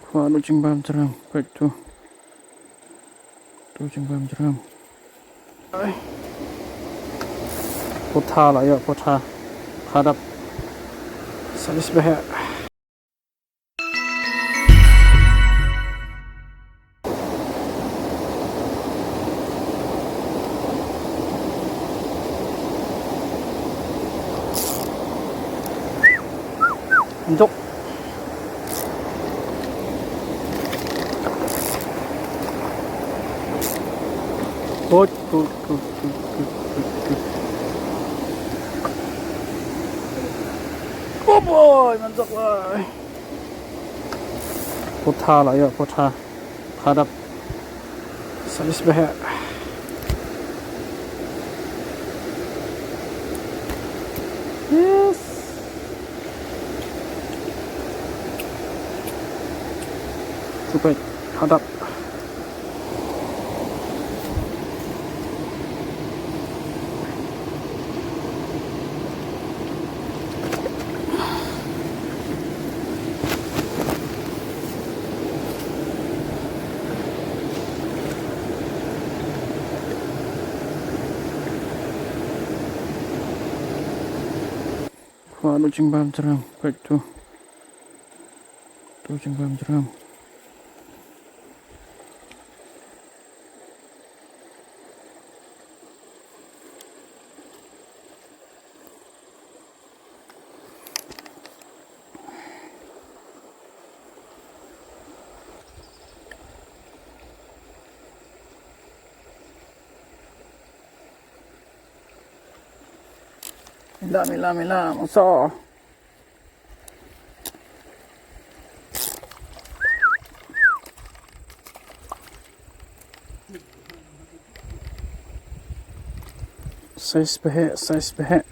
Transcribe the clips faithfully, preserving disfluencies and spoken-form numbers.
Kwah du jingbam jyrngam, kwah tu. Tu jingbam jyrngam. Putha la ïoh, putha. Hadap. Size ba heh. Jok. Hoi, hoi, hoi, hoi, hoi, hoi. Oh boy, man jok lai. Putha la ïoh, putha. Hadap. Size ba heh. Yes. Super. Hadap. Kwah du jingbam jyrngam, kwah tu. Tu jingbam jyrngam. Mila, mila, mila, maso. Size ba heh, size ba heh.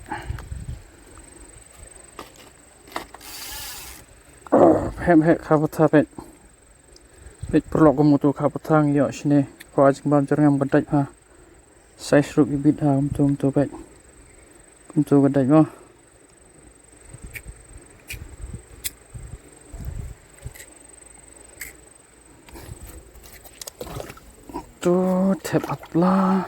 Oh, ba heh, ba heh, kha putha peit. Peit paralok, kumtu kha putha ngi ïoh shane. Kwah jingbam jyrngam ka dait ha. Size ruh i bit ha, kumtu, kumtu peit. Kumtu ka dait mo. Tu thep apla.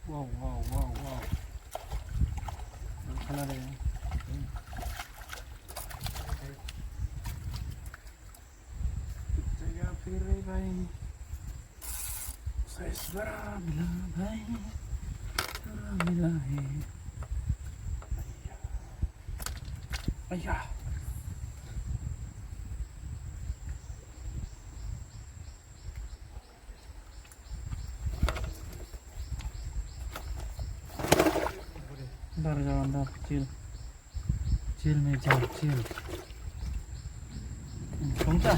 Wow, wow, wow, wow. Ang kala na yan. Saya pire bhai. Size bada mila bhai. Bada mila hai. Aya. अंदर जाओ, अंदर, chill। Chill में जाओ, chill। कौन सा?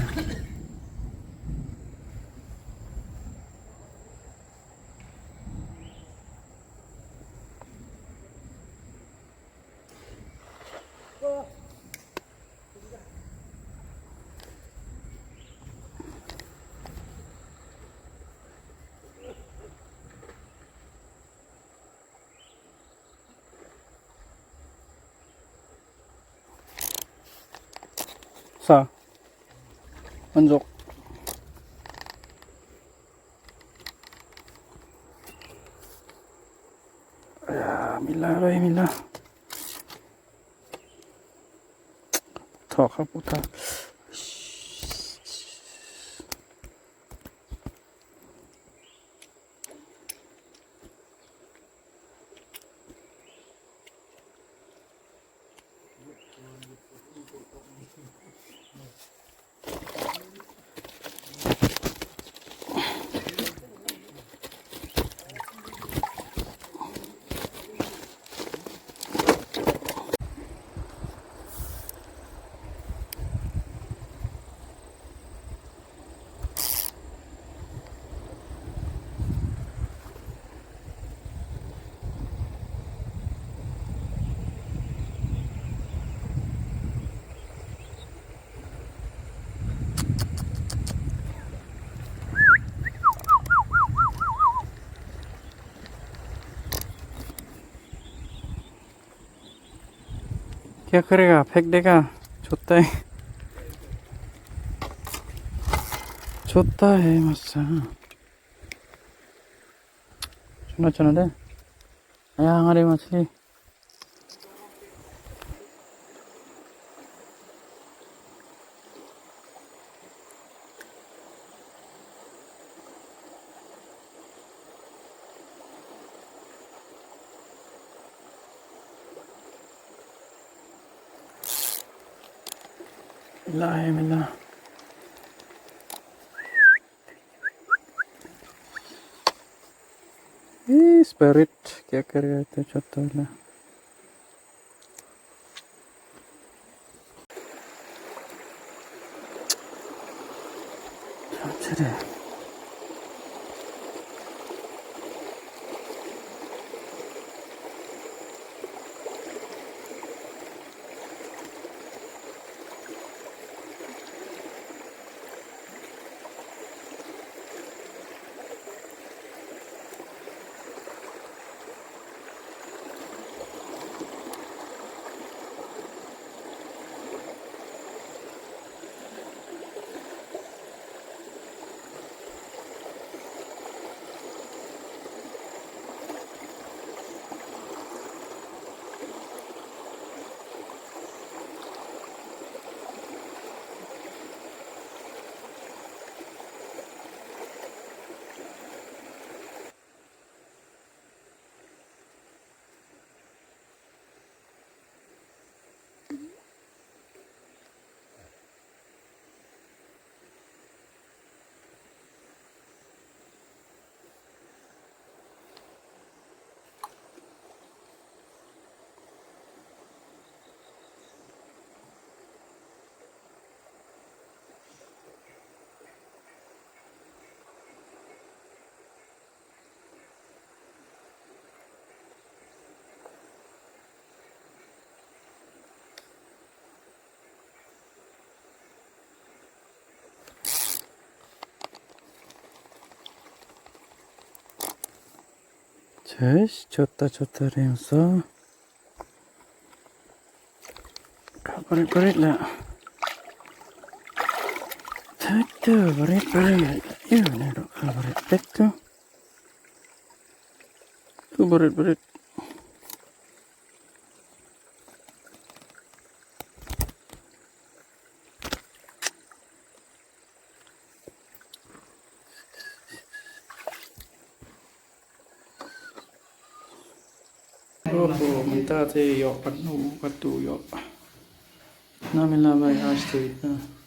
Sa. Manjok. Ya, mila, rai, mila. Thok ha puta. क्या करेगा? फेंक देगा। छोटा है, छोटा है मच्छी। चुना चुना दे। आया हमारे मछली। मिला है, मिला। ये स्पिरिट क्या कर रहा था, छोटा वाला। अच्छा रे। Chais, chota chota ring sa. Ka barit barit la. Tata barit barit. Yo, ne do ka barit tata. Tu barit barit. Oho, mynta te ïoh katno, katto ïoh. Na mynta bai hash te ïoh.